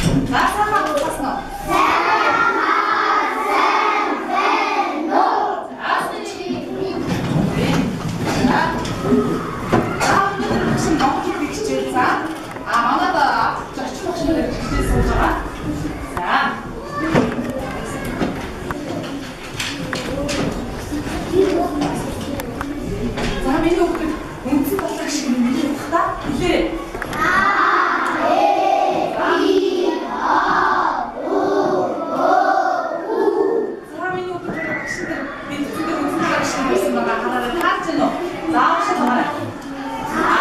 За сайхан хасна уу? Сайн байна уу? За За. За өнөөдөр багш нь монгол хэлийг хичээл за. А манад зочин багш нар хичээл сууж байгаа. За. За миний хүүхэд үндсэн долоо шиг нэлээд утгатай хэлээрэй. А Э И О У Ө У. За миний хүүхэд багш нар дэлгэцэн үндсэн долоо шиг байсан байгаа хараарай. Таарч байна уу? За багш хараарай. А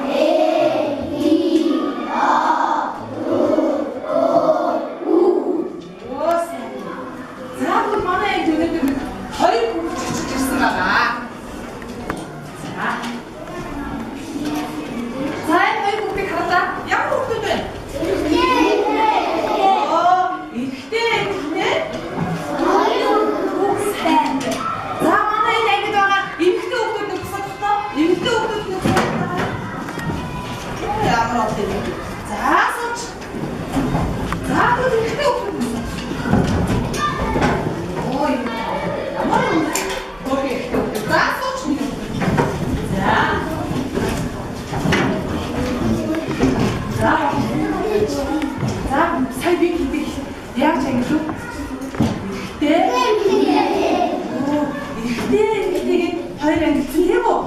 Э И О У Ө У. Оо сайн. За тэгвэл манай анги өнөөдөр нэг хоёр хүүхэд чичиж ирсэн байгаа. За. За энэ хоёр хүүхдийг харлаа. Ямар хүүхдүүд вэ? Оо, эрэгтэй эмэгтэй. Хоёр хүүхэдтэй. За манай энэ ангид байгаа эмэгтэй хүүхдүүд нэг босоод тогтоо. Эмэгтэй хүүхдүүд нэг босоод тогтоо. Ямар олон юм. За сууч. За тэгвэл эрэгтэй хүүхдүүд нэг босоод. Оо, ямар юм. Хөөрхөн эрэгтэй хүүхдүүд. За сууч миний хүүхдүүд. За. За. За сая би хийдэг яаж ангилав? Эрэгтэй. Оо, эрэгтэй эмэгтэйгээ хоёр ангилсан тийм үү?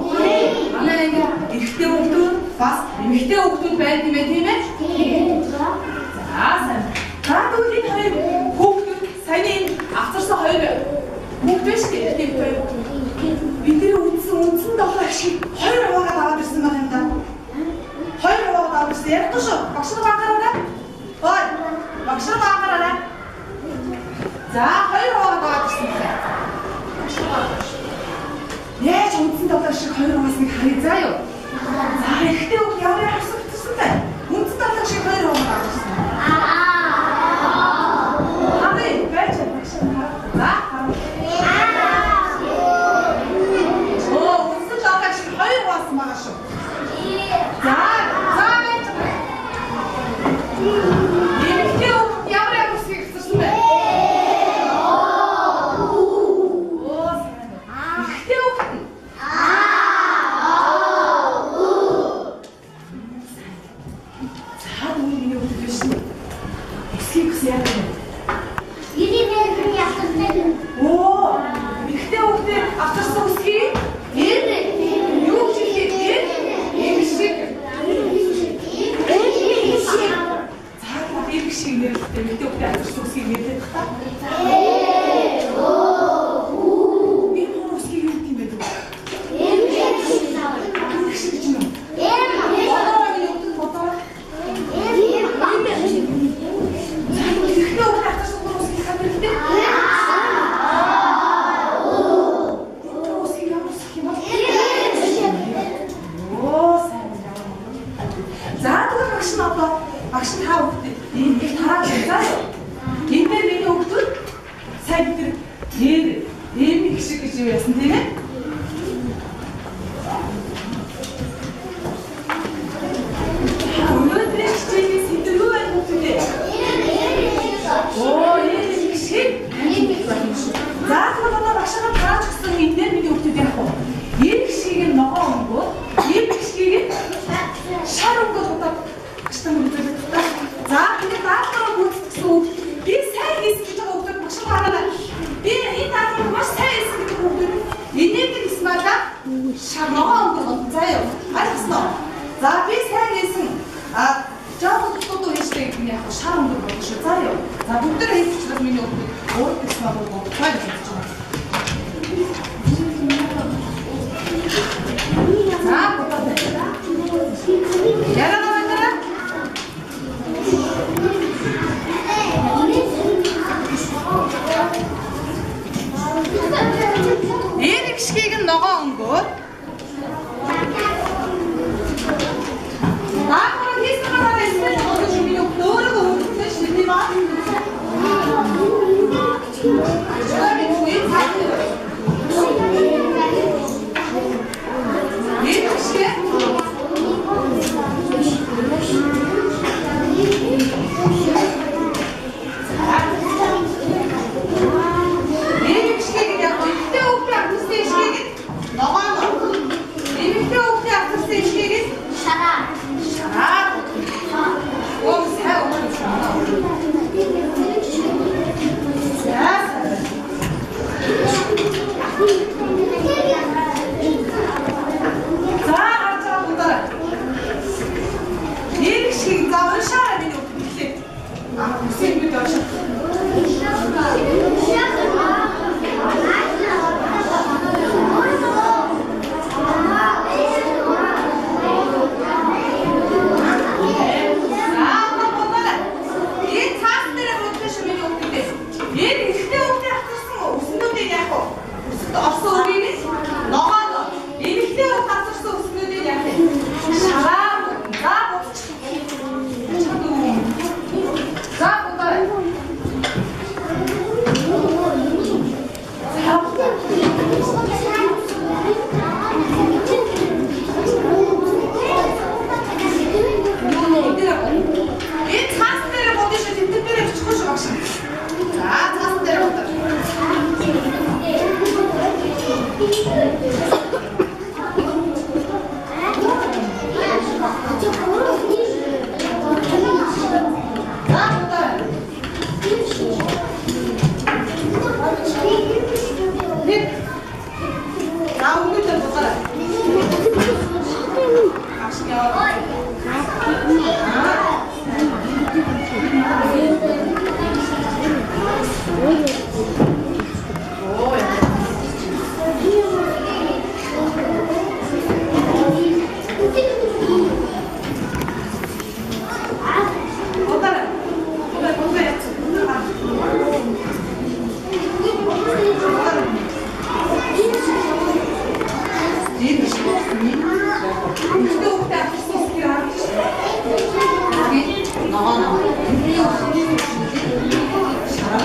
Манай анги эрэгтэй хүүхдүүд бас эмэгтэй хүүхдүүд байна тийм ээ, тийм ээ? За сайн. За тэгвэл энэ хоёр хүүхдүүд саяны энэ авцарсан хоёр хүүхд биш үү? Эрэгтэй эмэгтэй хоёр хүүхдүүд. Бидний үндсэн үндсэн долоо шиг хоёр хуваагаад аваад ирсэн байна юм да. Хоёр хуваагаад аваад ирсэн. Ярихгүй шүү. Багш нар анхаараарай. Ой, багш нар анхаараарай. За хоёр хуваагаад аваад ирсэн байна. Багш нар анхаарай. Яаж үндсэн долоо шиг хоёр хуваасныг харъя заа юу? За эрэгтэй хүүхд ямар харсан битсэн бэ? Үндсэн долоо шиг хоёр хуваагаад аваад ирсэн. Харъя, байж багш нар харах. За харах. Оо, үндсэн долоо шиг хоёр хуваасан байгаа шүү. За, за байж. Эмэгтэй хүүхд ямар ямар үсгийг авчирсан бэ? Оо, сайн. Эрэгтэй хүүхд нь. За, тэгвэл миний хүүхд биш үү? Үсгийг бас яадаг вэ? Оо, эрэгтэй хүүхдээ авчирсан үсгийг юу гэж хэлэх вэ? Эм шиг. За, тэгвэл эрэг шиг нэрэлтэй эмэгтэй хүүхдээ авчирсан үсгийг нэрлэх та. Энэ гурван үсгийг юу гэх юм бэ? Эрэг шиг гэж юм уу? Бодоорой миний хүүхдүүд бодоорой. За, тэгвэл эрэгтэй хүүхдээ авчирсан гурван үсгийг хаа нэрэлтэй? Энэ үсгийг ямар үсэг юм бэ? Оо, сайн байна. За тэгвэл багш нь одоо багш нь та хүүхдэд ийм их тарааж байна заа юу? Энэ дээр миний хүүхдүүд сая бид нар нэр эм их шиг гэж юу яасан тийм ээ? Өнөөдрийн хичээлийн сэдэв юу байх хүүхдүүдээ? Оо, эм их шиг. За тэгвэл одоо багшаа тарааж өгсөн энэ дээр миний хүүхдүүд яах вэ? Эм их шигийг нь ногоон өнгөөр, эм их шигийг нь шар өнгөөр удаа багш нар үзүүлэх та. За тэгээд даалгавраа гүйцэтгэсэн хүүхд би сайн хийсэн гэж байгаа хүүхдүүд багш нар хараарай. Би энэ даалгаврыг маш сайн хийсэн гэдэг хүүхдүүд инээдэг эсмалаа шар ногоон өнгөөр бодно заа юу? Ойлгосноо? За би сайн хийсэн а жоохон дутуу хийжтэй гэдэг нь яг шар өнгөөр бодно шүү заа юу? За бүгдээр хийх учраас миний хүүхдүүд өөр эсмал бодох гэж бодож байгаа. За бодоод. Яагаад байна? Эрэг шигийг нь ногоон өнгөөр. Даалгаврыг хийсэн гараа эсмэл бодож шүү миний хүүхд өөрийгөө өнгөсөн шүү тийм аа. Эрэг шиг. Эмэгтэй яг эмэгтэй хүүхдээ авчирсан ишгийг нь ногооноо. Эмэгтэй хүүхдээ авчирсан ишгийг нь Шараа. Шараа. Оо сайн өгсөн. За. За харж байгаа будаарай. Нэг шиг за уншаарай миний үг хэлээ. Аа үсэг бид уншаа. За одоо будаарай. Энэ цаас дээр бодсон шүү миний үг хэлээ. Энэ эрэгтэй хүүхдээ авчирсан үснүүдийг яах вэ? Үсэд орсон үгийг нь ногооноо. Эмэгтэй хүүхд авчирсан үснүүдийг яах вэ? Шараа. За буцчих. За будаарай. За будаарай. Энэ цаас дээр бодсон шүү, тэмдэг дээр бичихгүй шүү багш. За цаас дээр бодоо. За будаарай. Нэг. За өнөөдөр будаарай. Агш яваа. Оо яа. Будаарай. Будаарай, будаарай. Будаарай. Энэ биш үү? Эмэгтэй хүүхдээ авчирсан үсгийг харж шүү. Ногооноо. Шараа.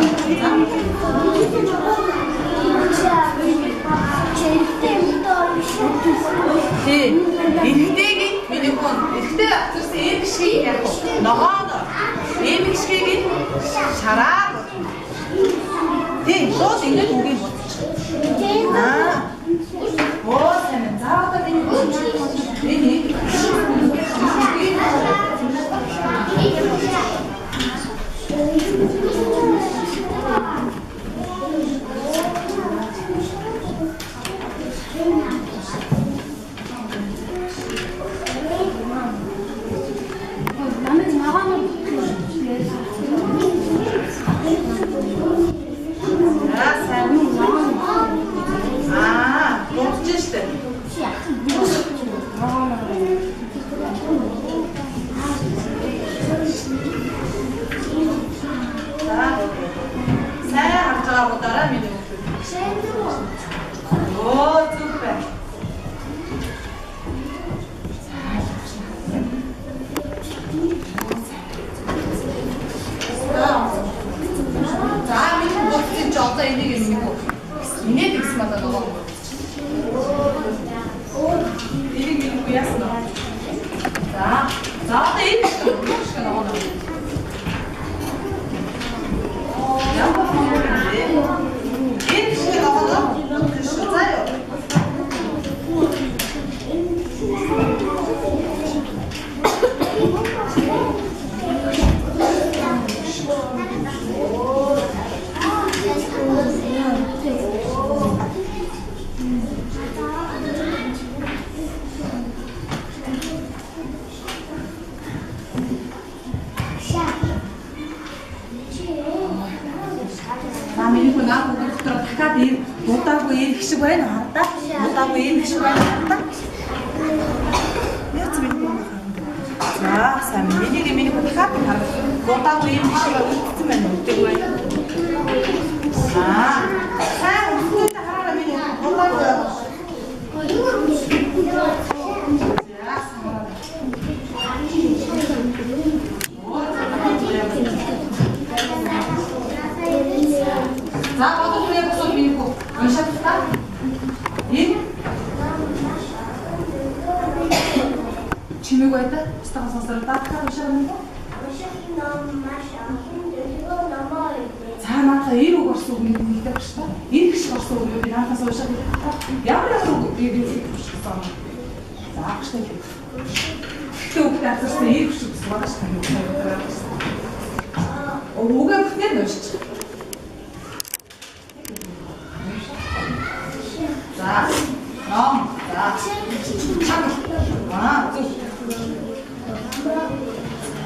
Тий. Эрэгтэйг нь миний хүн эрэгтэй авчирсан эмэгшгийг яг ногооноо. Эмэгшгийг нь шараа. Тий, шууд ингэж үгийг бодчих. Аа. Оо сайн. За одоо миний хүн энэ За сайн. Аа, бодож штэ. За. Сайн харж байгаа будаарай миний хүүхэд. Оо зүг байна. За миний бодсон чи одоо энийг юм уу? Инээд гэсэн надад нөгөө. Энийг миний яасан бэ? За. За одоо энэ шиг шиг нөгөө. Ямар юм бэ? Энэ шиг нөгөө. За юу? За миний хүн наад бүгд дотор дахиад ир будаагүй ир их шиг байна хардаа. Будаагүй ир их шиг байна хардаа. Яц миний хүн. За сайн миний миний хүн дахиад хар. Будаагүй ир их шиг үлдсэн байна үлдэг байна. Аа сайн үлдсэн хараараа миний будаагүй. За сайн. За одоо түрээ босоод миний хүү уншаад та. Энэ чимээг байда. Стахан сонсоор дахиад уншаад миний хүү. За эр үг орсон үгний нэгтэй багш та. Эр гişг орсон үгнүүдийг наахаас уншаад та. Ямар ямар үг би уншсан юм. За багш та. Гэхдээ үгтэй асарсан эр гişг гэсэн байгаа шүү дээ. Үгээ бүтнээр нь уншиж. За. Ном. За. Чаг. Аа, зөв.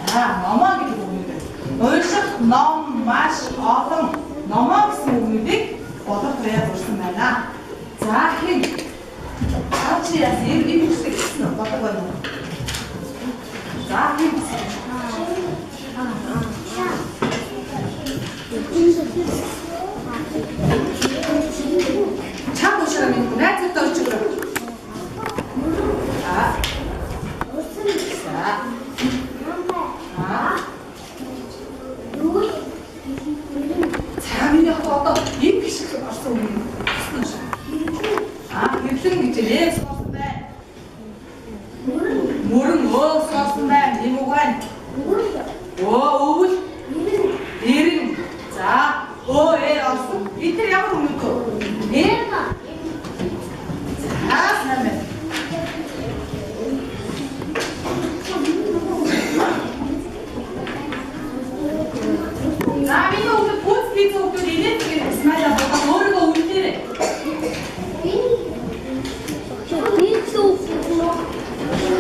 За, номоо гэдэг үгнүүд байна. Унших ном маш олон номоо гэсэн үгнүүдийг бодох туяа зурсан байна. За, хэн? Аа, чи яас эр гişг гэсэн үү? Бодог байна уу? За, хэн? Чам уушраа минь найзтай өчигдөр. Аа. За. Аа. За миний хот одоо ийм гişг орсон үг юм. Аа, гэрлэн гэж нээс орсон байна. Мөрөн өөс орсон байна. Ийм үг байна. Өө, өвөл. Эрен. За, өө э орсон. Эдгээр ямар үгнүүд вэ? Э. За, сайн байна. За, миний хүүхэд пүүц хийсэн хүүхдүүд инээдэг смайлаа бодоод өөрийгөө үнэлээрэй.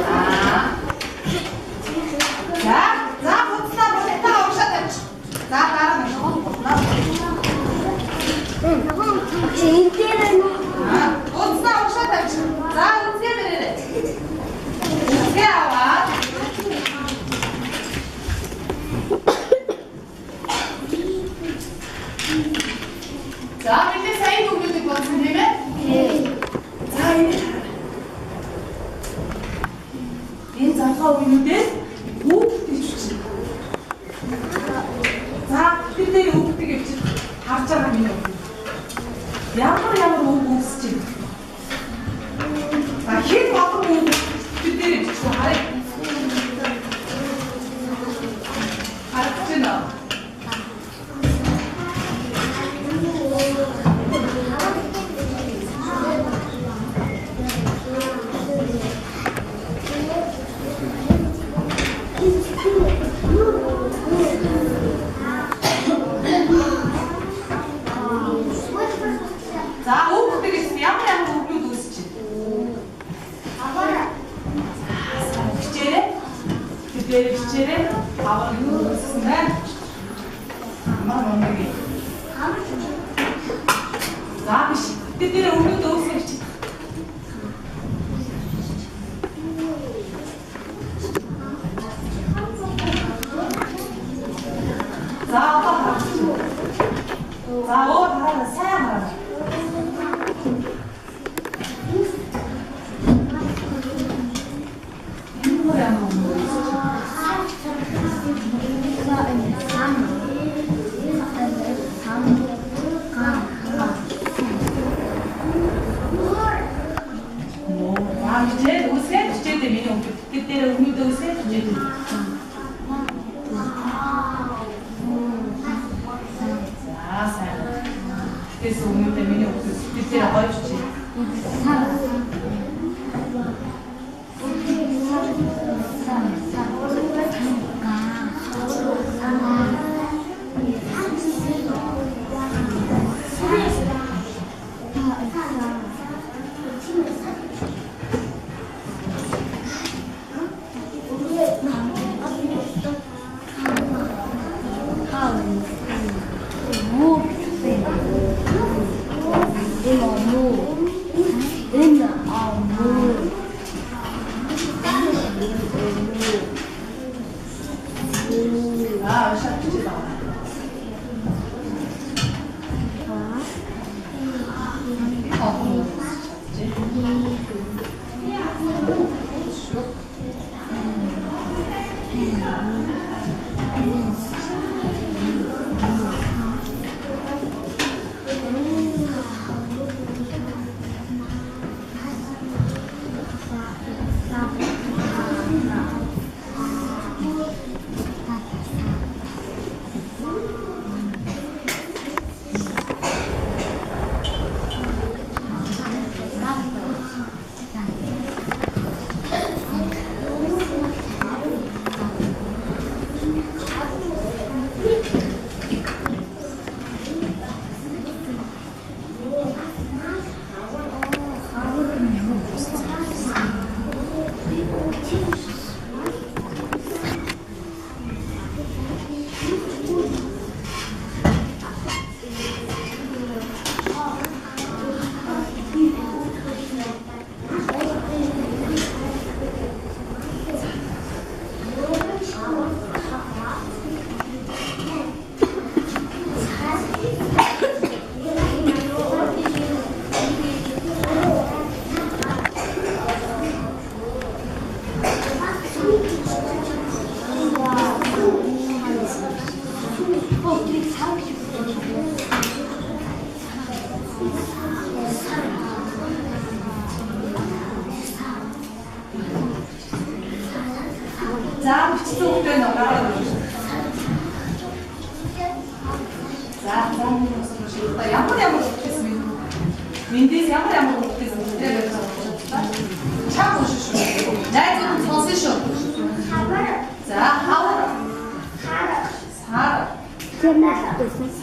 Аа. За, за хуцлаа та уншаад тавьчих. За, дараа нь хуцлаа. Аа, хуцлаа уншаад тавьчих. За, үзгээ бэрээрэй. Үзгээ аваад. За, бидний сайн үгнүүдийг бодсон тийм ээ? За, энэ залгаа үгнүүдээс үг бичиж. За, тэр дээр үгтийг бичиж харж байгаа миний үг. Ямар ямар үг үүсэж байна? За, хэд олон үг тэр дээр бичих үү харъя. Харагдаж байна уу? За, хүүхдүүдээс ямар ямар үгнүүд үүсэж байна? За, бичээрэй. Тэр дээр бичээрэй. Авар юу үүссэн байна? Амар мундаг. За, биш. Тэр дээр үгнүүд үүсгэж бичиж. За, одоо харах. За, өөр хараа сайн хараа. Хичээл үсгээд хичээлээ миний хүүхэд. Тэр дээр өгнүүдээ үсгээд хичээлээ. За сайн. Тэгээс өгнүүдээ миний хүүхэд тэр дээр гоё хичээл. За бичсэн үг дээр гараад ирж байна. За за ямар ямар үгтэйс минь. Мэндээс ямар ямар үгтэйс дээр байж байгаа юм. Чам уншин шүү. Найзууд нь сонсон шүү. За хавар. Сар.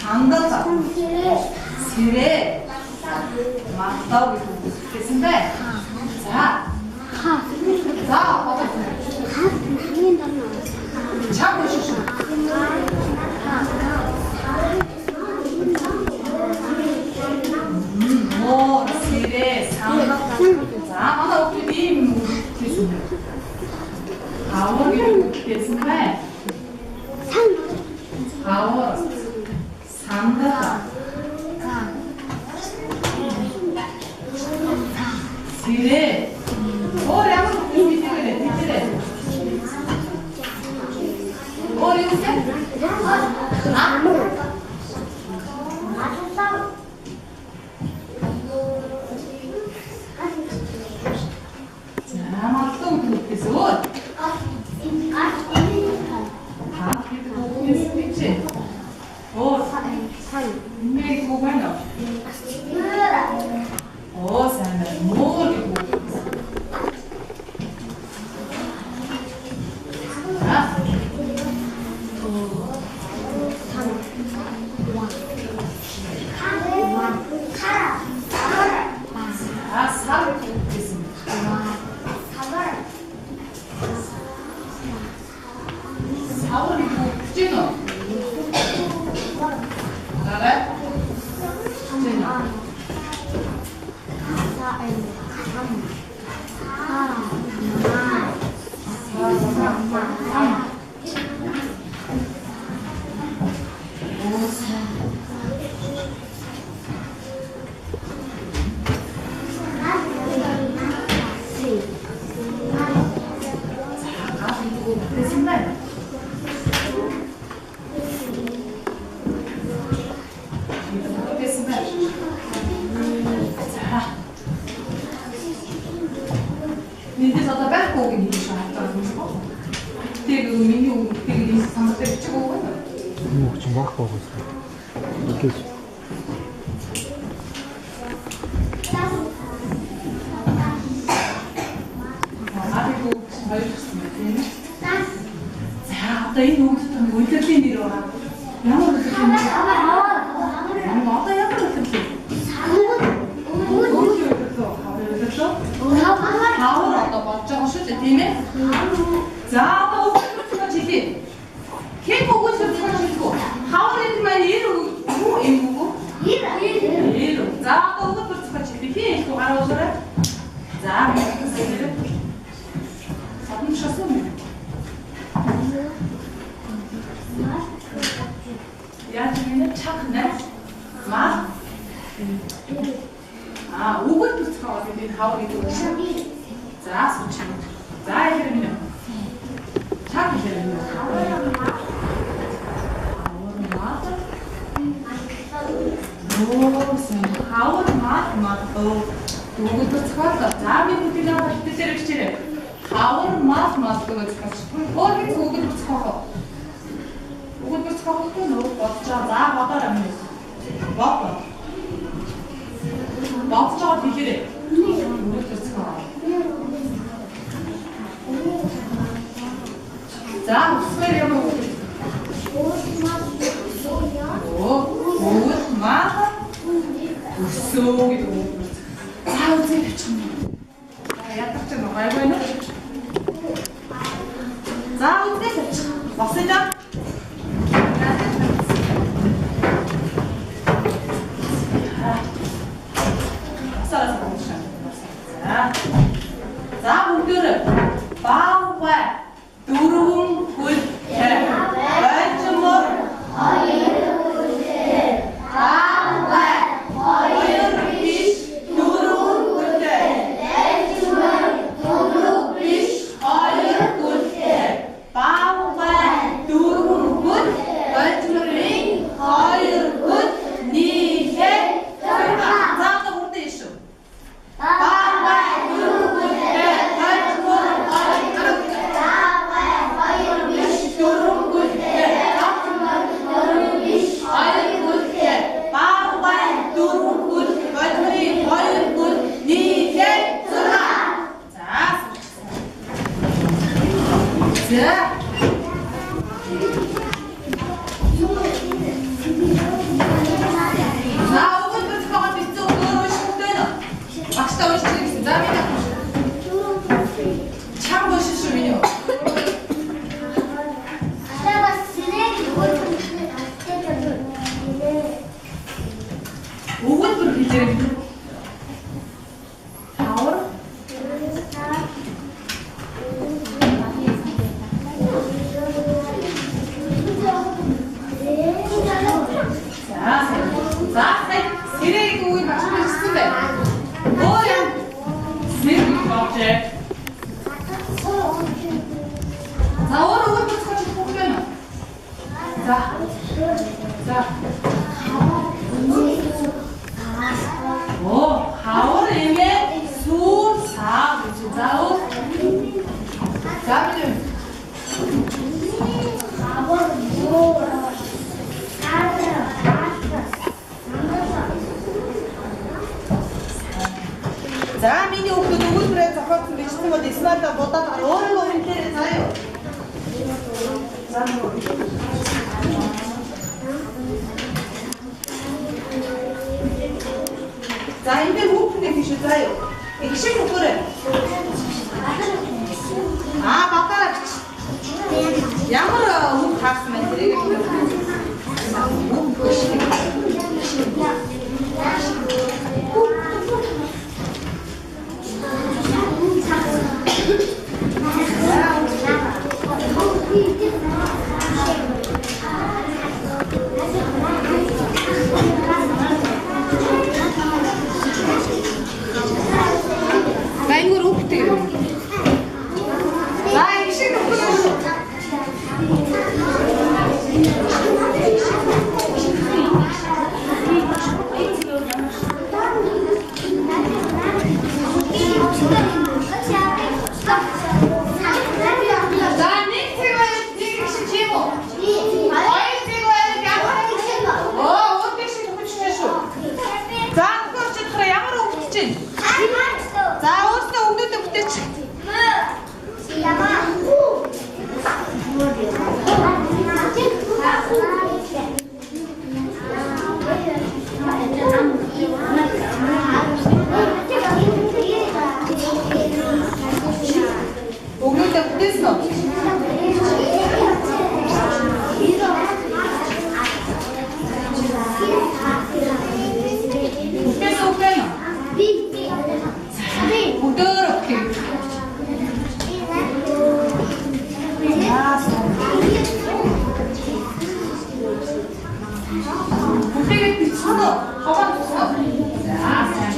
Сандал. Сэрээ. Мартав гэдэг үгтэйсэн бай. За. За одоо чам уншин шүү. Мор, сэрээ, сандал. За манай хүүхдүүд ийм үгтэйсэн байна. Хавар гэдэг үгтэйсэн байна. Хавар. Сандал. Сэрээ. Өөр ямар үг мэдэрээ мэдэрээ. Өөр юу вэ? За малтай үгтэйс өөр. Та гэдэг үгнээс бичээ. Өөр. Нэг үг байна уу? Оо сайн байна. Мөр гэдэг үг. За. За сар гэдэг үгтэйсэн. Савар гэдэг үг гэж байна уу? Гараа. Гэж байна уу? Эндээс одоо байхгүй үг нэг шиг хатаад байна юм уу? Тэр миний үг тэр энэ самбар дээр бичих үг байна. Энэ үг чинь байхгүй үг гэсэн. Үгээс. Аа үг чинь хоёр гэсэн юм тийм ээ. За одоо энэ үг дотор нэг үлрэлийн нэр байгаа. Ямар үлрэлийн нэр? Ямар одоо ямар үлрэлийн? Хавар одоо бодож байгаа шүү дээ, тийм ээ? За одоо өгүүлбэр хэлье. Хэн өгүүлбэр хэлэх үү? Хавар гэдэг маань эр үг үү, эм үг үү? Эр. За одоо өгүүлбэр хэлье. Хэн хэлэх үү? Гараа уулаарай. За хэлээрэй. Садан шасан уу? Яаж юм бэ? Чаг найс. Мал. Аа, өгүүлбэр зохиол гэдэг энэ хавар гэдэг үг. За сууч. За хэлээрэй минь. Чаг хэлээрэй минь. Хавар мал. Оо, сайн. Хавар мал мал. Өгүүлбэр зохиолоо. За би бүгдийг хэлбэлээр бичээрэй. Хавар мал мал гэж зохиолч. Өөр нэг өгүүлбэр зохиох. Өгүүлбэр зохиохгүй нөө бодож байгаа. За бодоорой минь. Бод. Бодож байгаа хэлээрэй. Өгүүлбэр зохиол. За, өсвөр ямар үг вэ? Өсөө гэдэг үг. За үзээ тавьчих юм. За ядарч байгаа гайгүй нэ. За үзээ тавьчих. Босъё да. За бүгдээр баавгай дөрвөн гүлтэй баяжмар хоёр гүлтэй баавгай хоёр биш дөрвөн гүлтэй баяжмар дөрөв биш хоёр гүлтэй баавгай дөрвөн гүл баяжмарын хоёр гүл нийлээ зурга. За одоо бүгдээ ишв. Баавгай дөрөв гүлтэй баяжмар баавгай хоёр биш дөрвөн гүлтэй баяжмар дөрөв биш хоёр гүлтэй баавгай дөрвөн гүл баяжмарын хоёр гүл нийлээ зурга. За за за өгүүлбэр зохиогоод бичсэн үг өөр унших хэрэгтэй нөө. Багштай уншиж гэсэн. За би таах. Чанга унших шүү миний. Өгүүлбэр хэлээрэй. Хавар за за сая сэрэг үгийг багш бичсэн байна. Өөр юм. Сэрэг болжээ. За өөр өгүүлбэр зохиож өгөх юм байна уу? За. За. Оо, хавар эмээ сүүр саа гэж. За өөр. За би. За миний хүүхдүүд өгүүлбэрээ зохиоцсон бичсэн бол слайдаа будаад өөрийгөө үнэлээрэй заа юу. За За энэ дээр хүүхдүүдээ тийш заа юу. Их шиг нөхөрөө. Аа бадаараа бич. Ямар үг таарсан бэ тэрийг үг шиг. За энэ өөр үгтэй юм. За их шиг нөхөр. За нэг цэг байвал нэг их шиг тийм үү? Хоёр цэг байвал ямар Оо, үүдний шиг төхөжтэй шүү. За нөхөр чадхаараа ямар үг бүтэж байна? За өөрсдөө өгнүүдээ бүтээч. Өгнүүдээ бүтээсэн үү? Бүтээсэн үг байна уу? Бүгдөө бүтээ. Бүтээгээд бичсэн үү? Хаваа бичсэн үү? За сайн.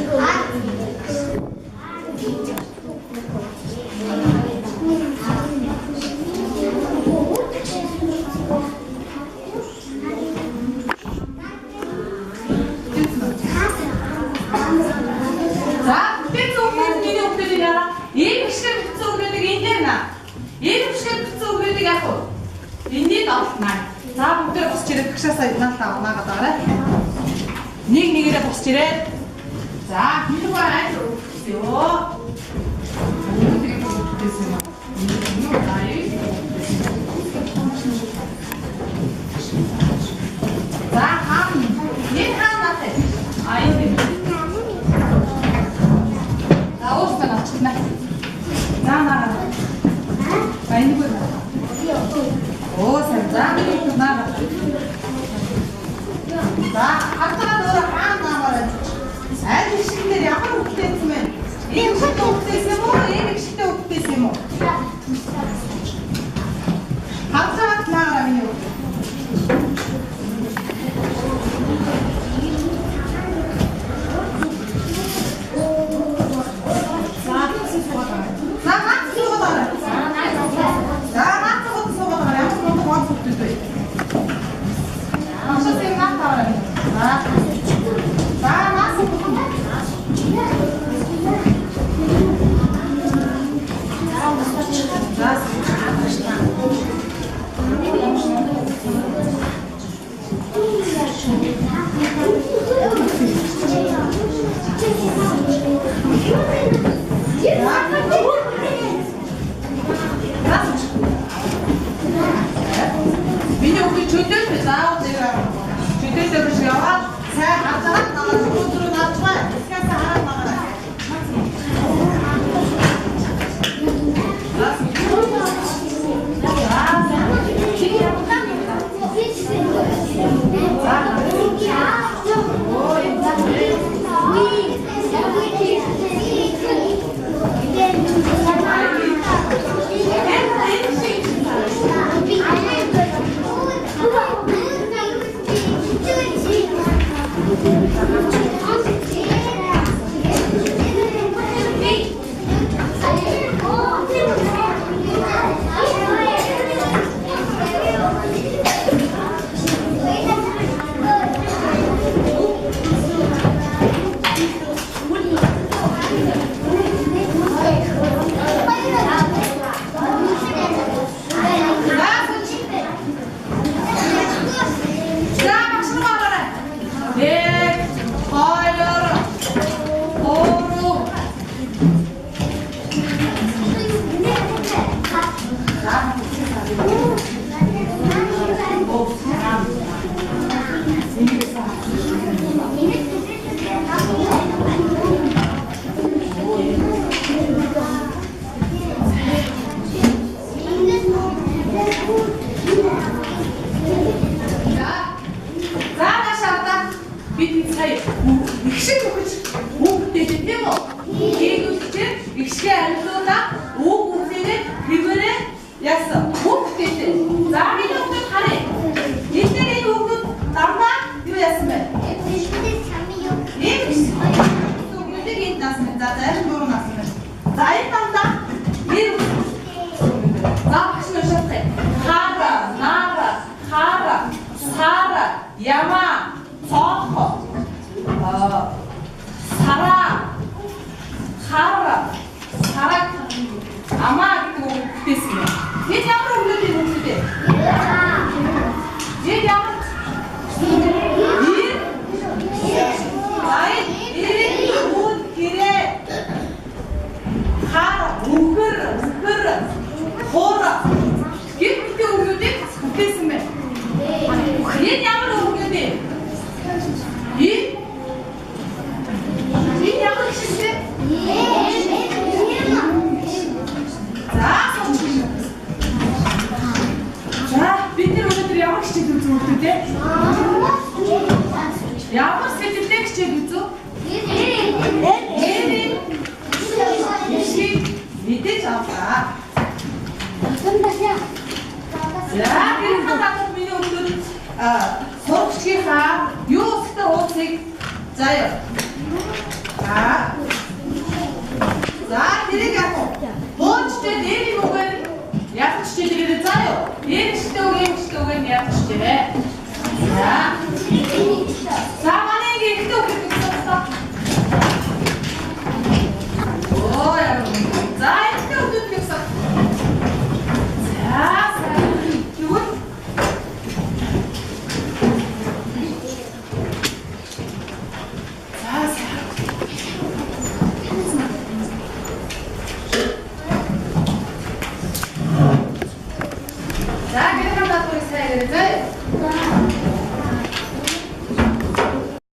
За бүтээсэн үгнүүд миний үгнүүдийг хараа. Ийм хишгээр бичсэн үгнүүдийг энэ дээр наа. Ийм хишгээр бичсэн үгнүүдийг яах вэ? Энэний долтнаа. За бүгдээ босч ирээд багшаасаа наалтаа унаагаад байгаарай. Нэг нэгээрээ босч ирээд. За хин аль үгсэн ёо. Бүгдийг бүтээсэн юм. Юу даа. За хаан энэ хаан наатай. А энэ. Миний хүүхэд чөлөөтэй заавал зэрэг чөлөөтэй биш яваад сайн хазаад намайг өдрөө наачмаа. Эсгээс хараад байгаа. Ямар сэтгэлтэй хичээл үзв? Нэрийг мэдээж авлаа. За, гэрийнхээ дагуу миний өмнө сурагчдынхаа юу өсөлтөөр ууцыг заяа. За, тэрийг яг бууджтэй нэрийг үгээр яг хичээлээрээ заяа. Ээжтэй үг, ээжтэй үг нь яг хичээлээ. За. За, манай ихтэй үг гэсэн. Оо, яа. За, ихтэй үг гэсэн. За, тэгвэл за, за, гэрхэн датвыг сайн ярив.